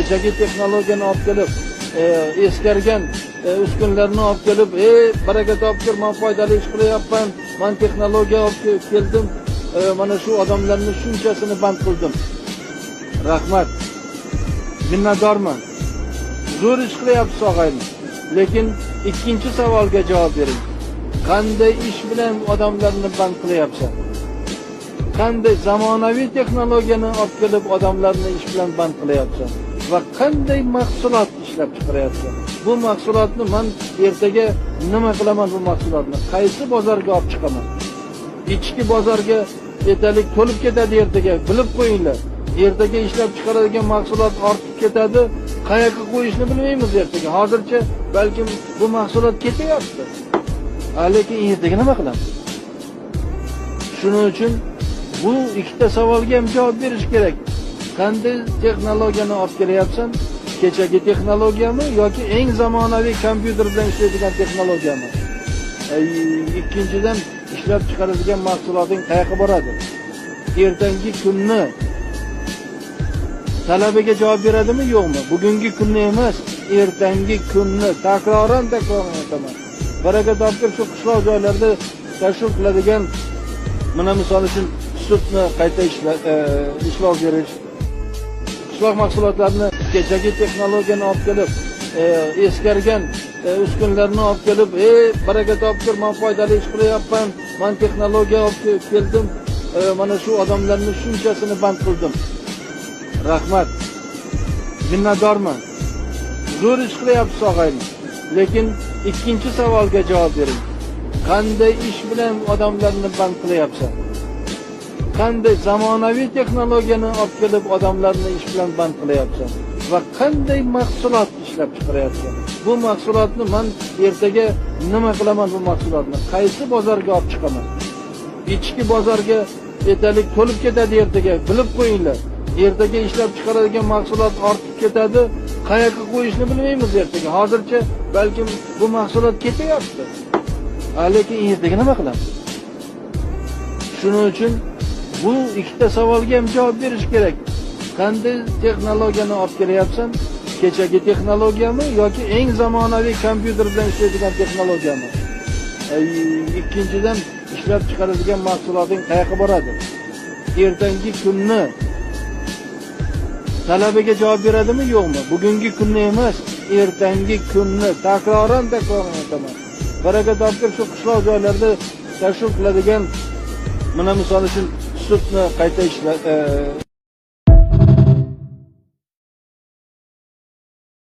Kechagi texnologiyani olib kelib, eskargan uskunlarni olib kelib, baraka topkur, man foydali ish qilyapman, man texnologiya olib keldim, mana shu odamlarni shunchasini band qildim. Rahmat. Minnatdorman. Zo'r ish qilyapsiz og'ayni. Lekin ikkinchi savolga javob bering. Qanday ish bilan odamlarni band qilyapsan? Qanday zamonaviy texnologiyani olib kelib odamlarni ish bilan band qilyapsan? Va qanday mahsulot ishlab chiqaryapsan? Bu mahsulotni men ertaga nima qilaman bu mahsulotni? Qaysi bozorga olib chiqaman? Ichki bozorga etalik to'lib ketadi ertaga, bilib qo'yinglar. Ertaga ishlab chiqaradigan mahsulot ortib ketadi, qayerga qo'yishni bilmaymiz ertaga. Hozircha balkim bu mahsulot ketyapti. Lekin ertaga nima qilamiz? Shuning uchun bu ikkita savolga ham javob berish kerak. Qanday texnologiyani olib kelyapsan? Kechagi texnologiyami yoki eng zamonaviy kompyuter bilan ishlaydigan texnologiyami? Ikkinchidan, ishlab chiqaradigan mahsuloting qayerga boradi? Ertangi kunni talabiga javob beradimi, yo'qmi? Bugungi kunni emas, ertangi kunni takroran aytaman. Baraka topkur shu qishloq joylarda tashrif qiladigan, mana misol uchun sutni qayta ishlov berish, qishloq mahsulotlarini kechagi texnologiyani olib kelib, eskargan uskunlarni olib kelib, baraka topkur, man foydali ish qilyapman, man texnologiya olib keldim, mana shu odamlarni shunchasini band qildim. Rahmat. Minnatdorman. Zo'r ish qilyapsiz og'ayni. Lekin ikkinchi savolga javob bering. Qanday ish bilan odamlarni band qilyapsan? Qanday zamonaviy texnologiyani olib kelib odamlarni ish bilan band qilyapsan? Va qanday mahsulot ishlab chiqaryapsan? Bu mahsulotni men ertaga nima qilaman bu mahsulotni? Qaysi bozorga olib chiqaman? Ichki bozorga etalik to'lib ketadi ertaga, bilib qo'yinglar. Ertaga ishlab chiqaradigan mahsulot ortib ketadi, qayerga qo'yishni bilmaymiz ertaga. Hozircha balkim bu mahsulot ketyapti. Lekin ertaga nima qilamiz? Shuning uchun bu ikkita savolga ham javob berish kerak. Qanday texnologiyani olib kelyapsan? Kechagi texnologiyami yoki eng zamonaviy kompyuter bilan ishlaydigan texnologiyami? Ikkinchidan, ishlab chiqaradigan mahsuloting qayerga boradi? Ertangi kunni talabiga javob beradimi, yo'qmi? Bugungi kunni emas, ertangi kunni takroran aytaman. Baraka topkur shu qishloq joylarda tashrif qiladigan, mana misol uchun sutni qayta